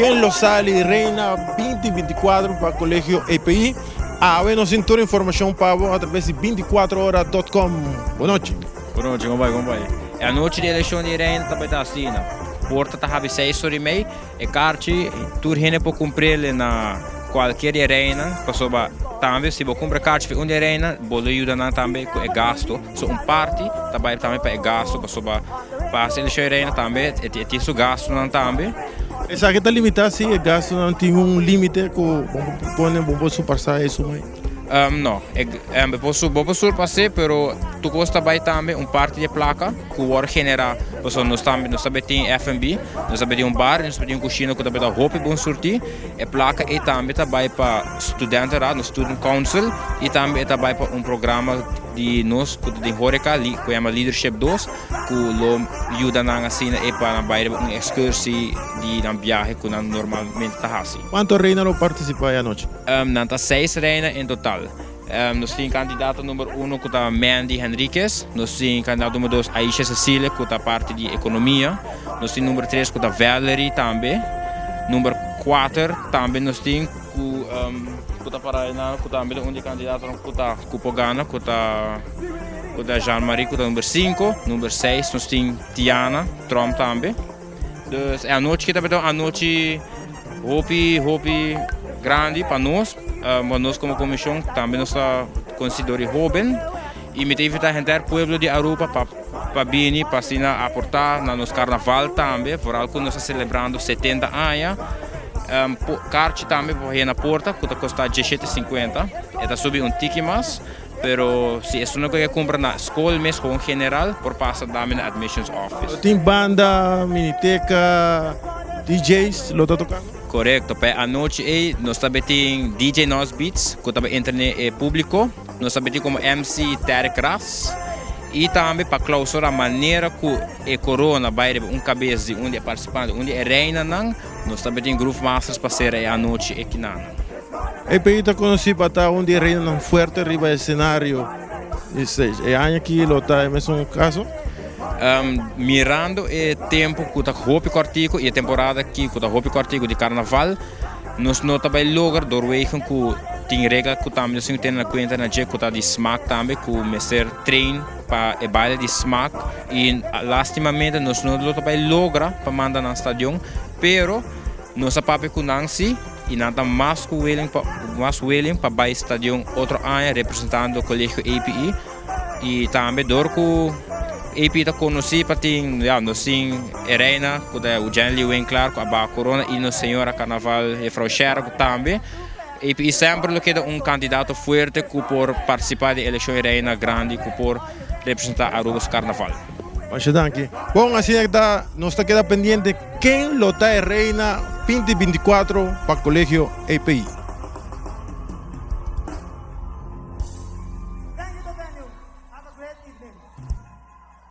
Ken lo sali reina 2024 pa Colegio EPI? Awe nos tin tur informacion pa bo a traves di 24ora.com. Bon nochi. Bon nochi, con bai, con bai? E anochi di eleccion di reina ta bai ta asina. Porta ta habi 6 or y mei, e carchi tur hende por cumprele na cualkier di e reina, pasobra tambe si bo cumpra carchi pa un di e reina, bo lo yuda nan tambe cu e gasto. So un parti ta bai tambe pa e gasto, pasobra pa haci eleccion di reina tambe e tin su gastonan tambe. Esaki ta limita si e gastonan tin un limite cu bo por pone, bo por surpasa e suma ey? No, bo por surpas'e, pero tur cos ta bai tambe un parti di e placa cu worde genera, pasobra nos tambe nos tambe tin F&B, nos tambe tin un bar, nos tambe tin un cushina cu ta beta hopi bon surti. E placa ey tambe ta bai pa studentenraad, nos student council, y tambe e ta bai pa un programa di nos cu ta den horeca cu yama Leadership 2, cu lo yuda nan asina e pa nan bai riba un excursie di nan biahe cu nan normalmente ta haci. Cuanto reina lo participa e anochi? Nan ta seis reina en total. Nos tin candidato number 1 cu ta Mandy Henriquez, nos tin candidato number 2 Aisha Cecilia cu ta parti di economia, nos tin number 3 cu ta Valerie tambe, number 4 tambe nos tin cu ta para einan cu tambe ta un di candidatonan cu ta cu por gana cu ta Jean-Marie cu ta number 5, number 6 nos tin Tiana Trump tambe. Dus e anochi cu ta un anochi hopi hopi grandi pa nos, pa nos como comision tambe nos ta considera hoben y mi ta invita henter pueblo di Aruba pa bini pa asina aporta na nos carnaval tambe, vooral cu nos ta celebrando 70 aña. Carchi tambe por haya na porta cu ta costa 17.50, e ta subi un tiki mas, pero si esun cu ke cumpra na school mes gewoon general por pasa tambe na admissions office. Tin banda, miniteca, DJs lo ta tocando? Correcto, pa e anochi ey nos tambe tin DJ Nos Beats cu ta entretene e publico. Nos tambe tin como MC Terry Kras y tambe pa clausura manera cu e corona bay riba un cabes di un di e participante, un di e reinanan, nos tambe tin Groove Masters pa cera e anochi ekinan. EPI ta conoci pa ta un di e reinanan fuerte riba escenario di stage. E aña aki lo ta e mesun caso? Mirando e tempo cu ta hopi cortico y e temporada aki cu ta hopi cortico di carnaval, nos no ta bay logra doorwegen cu tin regla cu tambe nos tin cu tene na cuenta na dje cu ta di smaak tambe cu mester train pa e baile di smaak y lastimamente nos no lo ta bay logra pa manda nan stadion, pero nos a papia cu nan si y nan ta mas cu willing pa mas willing pa bay stadion otro aña representando Colegio APE. Y tambe door cu APE ta conoci pa tin, ya, nos tin e reina cu ta Eugenie Winklar cu a baha corona y nos señora carnaval juffrouw Sherra cu tambe. APE semper lo keda un candidato fuerte cu por participa den eleccion e reina grandi cu por representa Aruba su carnaval. Masha danki. Bon, asina ta, nos ta keda pendiente ken lo ta e reina 2024 pa Colegio APE.